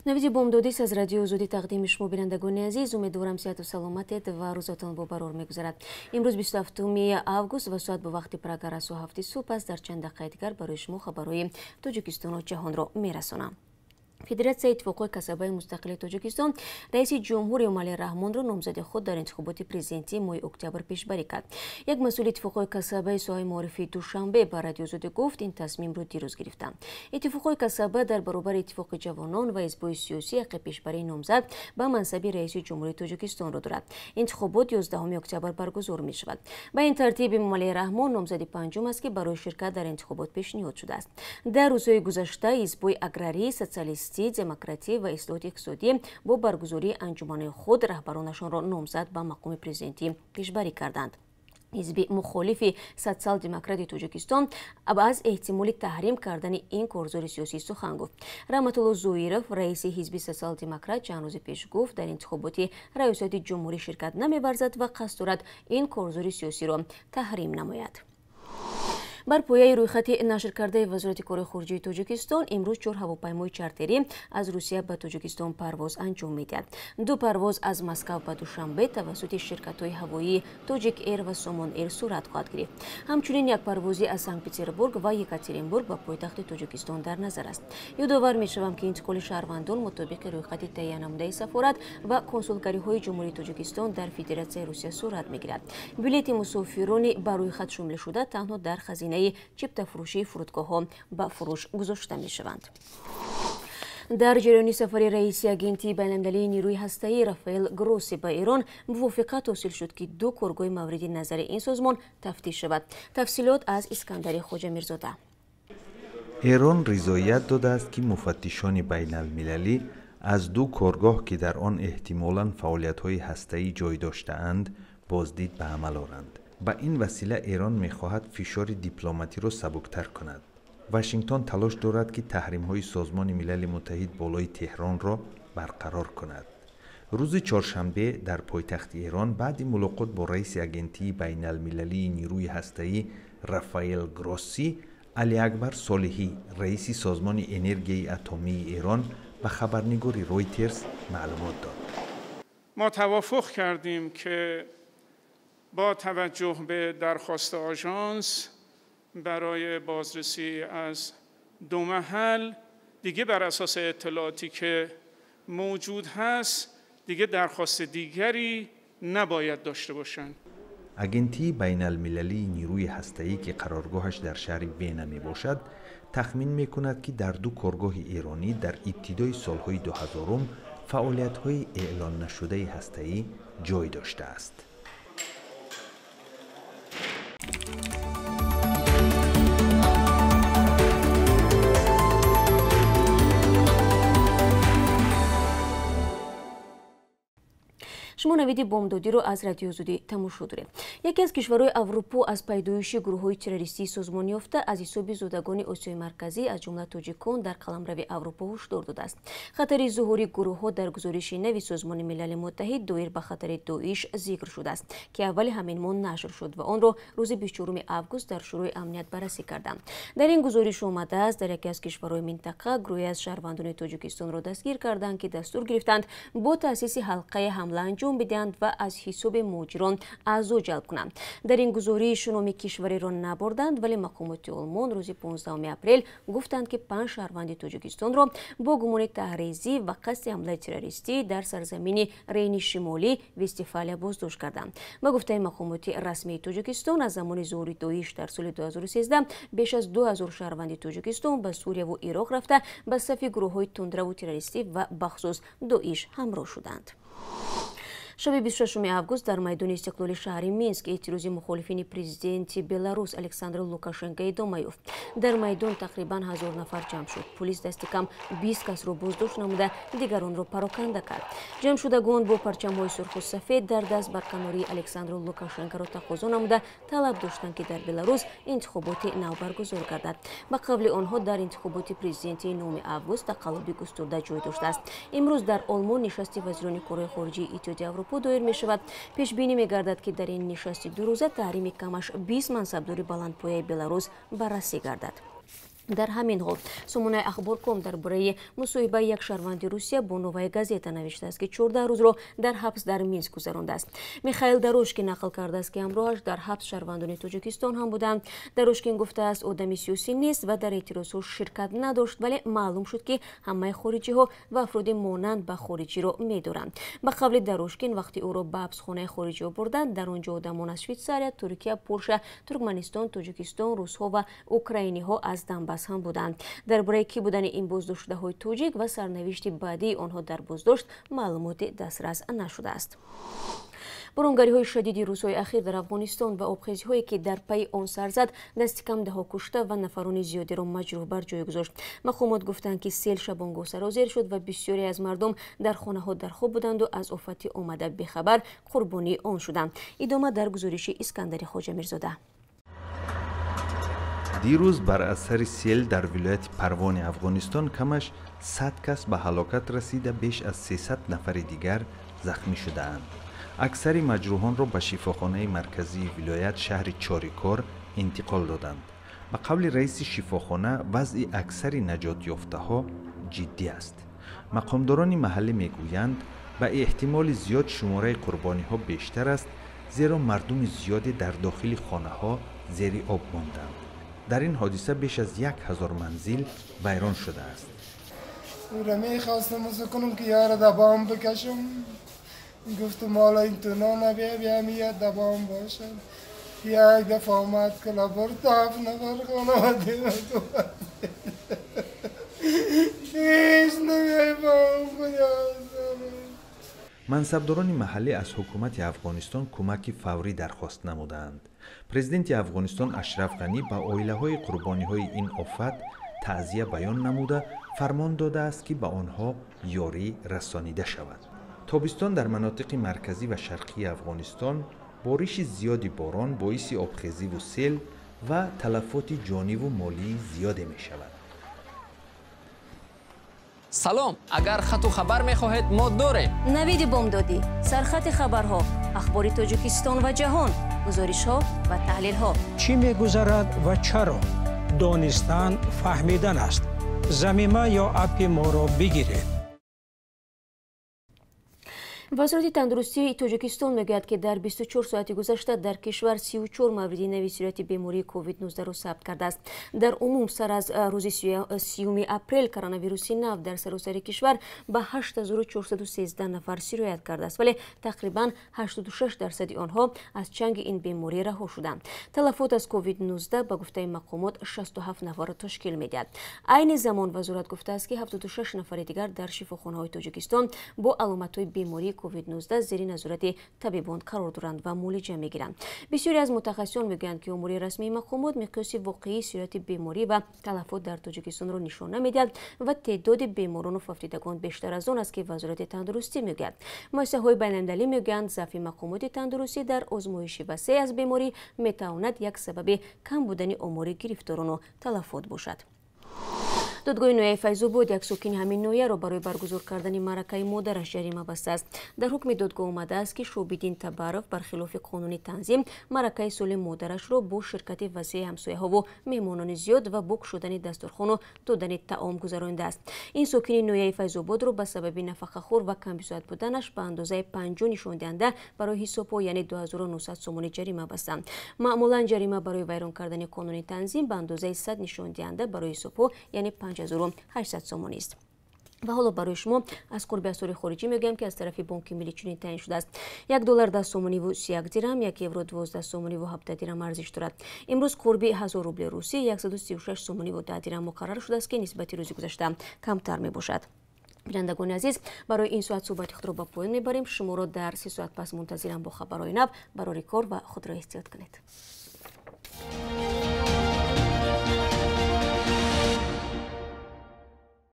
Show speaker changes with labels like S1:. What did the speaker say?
S1: Навиди бомдодист аз радиои Озодӣ тақдими шумо, бинандагони азиз. Умедворам, сиҳату саломатед ва рӯзатон бо барор мегузарад. Имрӯз 27 август ва соат бо вақти Прага расо 7 субҳ аст. Дар чанд дақиқаи дигар барои шумо хабарҳои Тоҷикистону ҷаҳонро мерасонам. Федератсияи иттифоқҳои касабаи мустақили Тоҷикистон раиси ҷумҳур Эмомалӣ Раҳмонро номзади худ дар интихоботи президентии моҳи октябр пешбарӣ кард. Як масъули иттифоқҳои касабаи соҳаи маорифи Душанбе ба Радиои Озодӣ гуфт, ин тасмимро дирӯз гирифтанд. Иттифоқҳои касаба дар баробари иттифоқи ҷавонон ва ҳизбҳои сиёсӣ ҳаққи пешбарии номзад ба мансаби раиси ҷумҳурии Тоҷикистонро дорад. Интихобот 11 октябр баргузор мешавад. Ба ин тартиб Эмомалӣ Раҳмон номзади панҷум аст, ки барои ширкат дар интихобот пешниҳод шудааст. Дар рӯзҳои гузашта ҳизбҳои аграрӣ, социалистӣ, демократӣ ва ислоҳоти иқтисодӣ бо баргузории анҷуманои худ раҳбаронашонро номзад ба мақоми президентӣ пешбарӣ карданд. Ҳизби мухолифи Социал-демократи Тоҷикистон аз эҳтимоли таҳрим кардани ин корзори сиёсӣ сухан гуфт. Раҳматулло Зоиров, раиси ҳизби Социал-демократ, чанд рӯзи пеш гуфт, дар интихоботи раёсати ҷумҳурӣ ширкат намеварзад ва қасд дорад ин корзори сиёсиро таҳрим намояд. Бар пояи рӯйхати нашркардаи Вазорати корҳои хориҷии Тоҷикистон имрӯз 4 ҳавопаймои чартерӣ аз Русия ба Тоҷикистон парвоз анҷом медиҳад. 2 парвоз аз Москав ба Душанбе тавассути ширкатҳои ҳавоии Тоҷик Эйр ва Сомон Эйр сурат хоҳад гирифт. Ҳамчунин як парвозӣ аз Санкт-Петербург ва Екатеринбург ба пойтахти Тоҷикистон дар назар аст. Ёдовар мешавам, ки интиқоли шаҳрвандон мутобиқи рӯйхати таҳиянамудаи сафорат ва консулгариҳои Ҷумҳурии Тоҷикистон дар Федератсияи Русия сурат мегирад. Билети мусофирони ба рӯйхат шомилшуда танҳо дар хазинаи чиптафурӯшии фурудгоҳҳо ба фурӯш гузошта мешаванд. Дар ҷараёни сафари раиси агентии байналмилалии нерӯи ҳастаӣ Рафаэл Гросси ба Эрон мувофиқат ҳосил шуд, ки 2 коргоҳи мавриди назари ин созмон тафтиш шавад. Тафсилот аз Искандари Хоҷамирзода.
S2: Эрон ризоят додааст, ки муфаттишони байналмилалӣ аз 2 коргоҳ, ки дар он эҳтимолан фаъолиятҳои ҳастаӣ ҷой доштаанд, боздид ба амал оранд. Ба ин васила Эрон мехоҳад фишори дипломатиро сабуктар кунад. Вашингтон талош дорад, ки таҳримҳои Созмони Милали Муттаҳид болои Теҳронро барқарор кунад. Рӯзи чоршанбе дар пойтахти Эрон баъди мулоқот бо раиси агентии байналмилалии нерӯи ҳастаӣ Рафаэл Гросси, Алиакбар Солиҳӣ, раиси Созмони энергияи атомии Эрон, ба хабарнигори Ройтерс маълумот дод.
S3: Мо тавофуқ кардем, ки با توجه به درخواست آژانس برای بازرسی از 2 محل، دیگه بر اساس اطلاعاتی که موجود هست دیگه درخواست دیگری نباید داشته باشند.
S2: агентии байналмилалии нерӯи ҳастаӣ, ки қароргоҳаш дар шаҳри Вена мебошад, тахмин мекунад, ки дар 2 коргоҳи эронӣ дар ибтидои солҳои 2000 фаъолиятҳои эълоннашудаи ҳастаӣ ҷой доштааст.
S1: Шумо навиди бомдодиро аз Радиои Озодӣ тамошо доред. Яке аз кишварҳои Аврупо аз пайдоиши гурӯҳҳои террористии созмонёфта аз ҳисоби зодагони Осиёи Марказӣ, аз ҷумла тоҷикон, дар қаламрави Аврупо ҳушдор додааст. Хатари зуҳури гурӯҳҳо дар гузориши нави Созмони Милали Муттаҳид доир ба хатари Доиш зикр шудааст, ки аввали ҳамин моҳ нашр шуд ва онро рӯзи 24 август дар Шӯрои амният баррасӣ карданд. Дар ин гузориш омадааст, дар яке аз кишварҳои минтақа гурӯҳе аз шаҳрвандони Тоҷикистонро дастгир карданд, ки дастур гирифтанд бо таъсиси ҳалқаи ҳамла анҷом бидиҳанд ва аз ҳисоби муҳоҷирон аъзо ҷалб кунанд. Дар ин гузориш номи кишвареро набурданд, вале мақомоти Олмон рӯзи 15 апрел гуфтанд, ки 5 шаҳрванди Тоҷикистонро бо гумони таҳризӣ ва қасди ҳамлаи террористӣ дар сарзамини Рейни Шимолӣ Вестфалия боздошт карданд. Ба гуфтаи мақомоти расмии Тоҷикистон, аз замони зуҳури Доиш дар соли 2013 беш аз 2000 шаҳрванди Тоҷикистон ба Сурияву Ироқ рафта, ба сафи гурӯҳҳои тундраву террористӣ ва бахусус Доиш ҳамроҳ шуданд. Шаби 26 август дар майдони истиқлоли шаҳри Минск эътирози мухолифини президенти Беларус Александр Лукашенко идома ёфт. Дар майдон тақрибан 1000 нафар ҷамъ шуд. Полис дасти кам 20 касро боздошт намуда, дигаронро пароканда кард. Ҷамъшудагон бо парчамҳои сурху сафед дар даст барканории Александр Лукашенкоро тақозо намуда, талаб доштанд, ки дар Беларус интихоботи нав баргузор гардад. Ба қавли онҳо, дар интихоботи президентии 9 август тақаллуби густурда ҷой доштааст. Имрӯз дар Олмон нишасти вазирони корҳои хориҷии Иттиҳоди Аврупо доир мешавад. Пешбинӣ мегардад, ки дар ин нишасти дурӯза таҳрими камаш 20 мансабдори баландпояи Беларус баррасӣ гардад. Дар ҳамин ҳол сомонаи Ахборком дар бораи мусоҳибаи як шаҳрванди Русия бо Новая газета навиштааст, ки 14 рӯзро дар ҳабс дар Минск гузарондааст. Михаил Дорожкин нақл кардааст, ки ҳамроҳаш дар ҳабс шаҳрвандони Тоҷикистон ҳам буданд. Дорожкин гуфтааст, одами сиёсӣ нест ва дар эътирозҳо ширкат надошт, вале маълум шуд, ки ҳамаи хориҷиҳо ва афроди монанд ба хориҷиро медоранд. Ба қавли Дорожкин, вақти ӯро ба ҳабсхонаи хориҷиҳо бурданд, дар он ҷо одамон аз Швейтсария, Туркия, Полша, Туркманистон, Тоҷикистон, русҳо ва украиниҳо аз Донбасс ҳам буданд. Дар бораи кӣ будани ин боздоштшудаҳои тоҷик ва сарнавишти баъдии онҳо дар боздошт маълумоти дастрас нашудааст. Боронгариҳои шадиди рӯзҳои ахир дар Афғонистон ва обхезиҳое, ки дар пайи он сар зад, дасти кам даҳо кушта ва нафарони зиёдеро маҷрӯҳ бар ҷой гузошт. Мақомот гуфтанд, ки сел шабонгоҳ сарозер шуд ва бисёре аз мардум дар хонаҳо дар хоб буданду аз офати омада бехабар қурбонии он шуданд. Идома дар гузориши Искандари Хоҷамирзода.
S2: Дирӯз бар асари сел дар вилояти Парвони Афғонистон камаш 100 кас ба ҳалокат расида, беш аз 300 нафари дигар захмӣ шудаанд. Аксари маҷрӯҳонро ба шифохонаи марказии вилоят, шаҳри Чорикор, интиқол доданд. Ба қавли раиси шифохона, вазъи аксари наҷотёфтаҳо ҷиддӣ аст. Мақомдорони маҳаллӣ мегӯянд, ба эҳтимоли зиёд шумораи қурбониҳо бештар аст, зеро мардуми зиёде дар дохили хонаҳо зери об монданд. Дар ин ҳодиса беш аз 1000 манзил вайрон шудааст.
S4: Ура мехостам кунам, ки яра дабом бикашам. Гуфтам, ҳола ин туна набия, биям я дабом бошам. Як дафъа омад, кала бурд, ҳафт нафар хонаводаи ҳеҷ намефаҳмам куҷо.
S2: Мансабдорони маҳаллӣ аз ҳукумати Афғонистон кӯмаки фаврӣ дархост намудаанд. Президенти Афғонистон Ашраф Ғанӣ ба оилаҳои қурбониҳои ин офат таъзия баён намуда, фармон додааст, ки ба онҳо ёрӣ расонида шавад. Тобистон дар манотиқи марказӣ ва шарқии Афғонистон бориши зиёди борон боиси обхезиву сел ва талафоти ҷониву молии зиёде мешавад.
S5: Салом, агар хату хабар мехоҳед, мо дорем.
S1: Навиди бомдодӣ, сархати хабарҳо, ахбори Тоҷикистон ва ҷаҳон, гузоришҳо ва таҳлилҳо.
S6: Чӣ мегузарад ва чаро? Донистан фаҳмидан аст. Замима ё аппи моро бигиред.
S1: Вазорати тандурустии Тоҷикистон мегӯяд, ки дар 24 соати гузашта дар кишвар 34 мавриди нави сирояти бемории COVID-19-ро сабт кардааст. Дар умум сар аз рӯзи 30 апрел коронавируси нав дар саросари кишвар ба 8413 нафар сироят кардааст, вале тақрибан 86% онҳо аз чанги ин беморӣ раҳо шуданд. Талафот аз COVID-19 ба гуфтаи мақомот 67 нафарро ташкил медиҳад. Айни замон вазорат гуфтааст, ки 76 нафари дигар дар шифохонаҳои Тоҷикистон бо аломатҳои бемории COVID-19 зери назорати табибон қарор доранд ва муолиҷа мегиранд. Бисёре аз мутахассисон мегӯянд, ки омори расмии мақомот миқёси воқеии сирояти беморӣ ва талафот дар Тоҷикистонро нишон намедиҳад ва теъдоди беморону фавтидагон бештар аз он аст, ки Вазорати тандурустӣ мегӯяд. Муассисаҳои байналмилалӣ мегӯянд, заъфи мақомоти тандурустӣ дар озмоиши васеъ аз беморӣ метавонад як сабаби кам будани омори гирифторону талафот бошад. Додгоҳи ноҳияи Файзобод як сокини ҳамин ноҳияро барои баргузор кардани маъракаи модараш ҷарима бастааст. Дар ҳукми додгоҳ омадааст, ки Шобиддин Табаров бархилофи қонуни танзим маъракаи соли модарашро бо ширкати васеи ҳамсояҳову меҳмонони зиёд ва бо кушодани дастурхону додани таом гузаронидааст. Ин сокини ноҳияи Файзободро ба сабаби нафақахӯр ва камбизоат буданаш ба андозаи 50 нишондиҳанда барои ҳисобҳо, яъне 2900 сомонӣ ҷарима бастанд. Маъмулан ҷарима барои вайрон кардани қонуни танзим ба андозаи 100 нишондиҳанда барои ҳисобҳо, яъне 5800 сомонӣ аст. Ва ҳоло барои шумо аз қурби асъори хориҷӣ мегӯям, ки аз тарафи Бонки Миллӣ чунин таъин шудааст. 1 доллар 10 сомониву 31 дирам, 1 евро 12 сомониву 17 дирам арзиш дорад. Имрӯз қурби 1000 рубли русӣ 136 сомониву 10 дирам муқаррар шудааст, ки нисбати рӯзи гузашта камтар мебошад. Бинандагони азиз, барои ин соат суҳбати худро ба поён мебарем. Шуморо дар 3 соат пас мунтазирам бо хабарҳои нав. Барори кор ва худро эҳтиёт кунед.